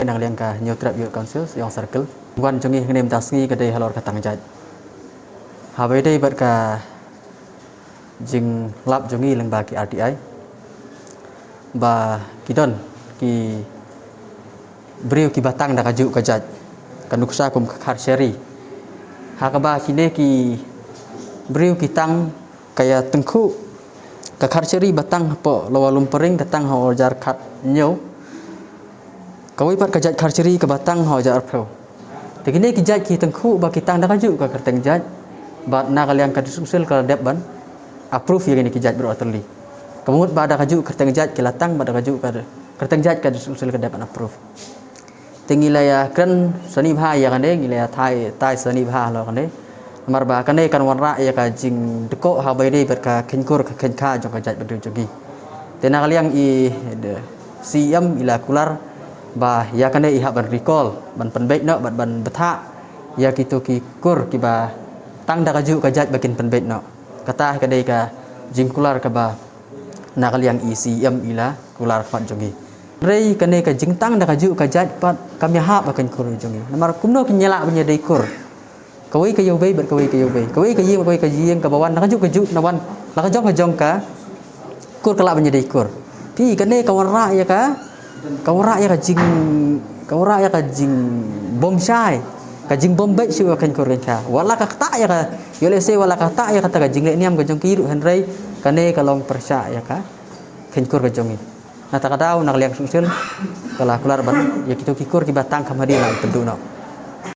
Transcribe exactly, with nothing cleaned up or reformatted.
Na ka liang ka Hynñiewtrep Youth Council, Shillong Circle. Wan jong ngi hangne mynta sngi ka dei halor ka tang jait. Haba ïadei bad ka jinglap jong ngi lyngba ki R T I, ba ki don ki briew kiba tang da kajuh ka jait, ka nuksa kum ka khar shari. Ha kaba kine ki briew ki tang ka ïa tyngkhuh, ka khar shari ba tang hapoh Lower Lumpyrring ka tang ha u hajar khathynñiew. Kawei pat ka jait khar shari kaba tang ha u hajar arphew. Te kine ki jait ki tyngkhuh ba ki tang da kajuh ka kyrteng jait, bad na ka liang ka District Council ka la dep ban approve ïa kine ki jait baroh artylli. Ka mut ba da kajuh kyrteng jait ki la tang, bad da kajuh ka kyrteng jait ka District Council ka dep ban approve. Te ngi la ïa kren sani bha ïa kane, ngi la ïa tai, tai sani bha halor kane. Namar ba kane kan wanrah ïa ka jingdkoh haba ïadei bad ka kheiñkur ka kheiñkha jong ka jaitbynriew jong ngi. Te na ka liang i, de, C E M i la kular ba ïa kane i hap ban recall, ban pynbeit noh, ban, ban bthah ïa kito ki kur kiba tang da kajuh ka jait ba kin pynbeit noh. Kata ka dei ka jingkular kaba na ka liang i C E M i la kular khmat jong ngi. Hynrei kane ka jingtang da kajuh ka jait pat kam ïahap ha ka kheiñkur jong ngi. Namar kumno kin ïalah ban ïadei kur kawei ka ïew bei bad kawei ka ïew bei, kawei ka ïing bad kawei ka ïing, kaba wan na kajuh kajuh, na wan na ka jong ka jong ka kur ka lah ban ïadei kur. Phi, kane ka wanrah ïa ka, ka wanrah ïa ka jing, ka wanrah ïa ka jingbymshai, ka jingbym beit shuh ïa ka kheiñkur kheiñkha. Wat la ka ktah ïa ka, ïoh lehse wat la ka ktah ïa kata ka jingleh niam ka jong ki ruh, hynrei kane ka long pyrshah ïa ka kheiñkur ka jong ngi. Na kata ka daw na ka liang ka District Council ka la kular ban ïa kito ki kur kiba tang kham hadien la pynduh noh.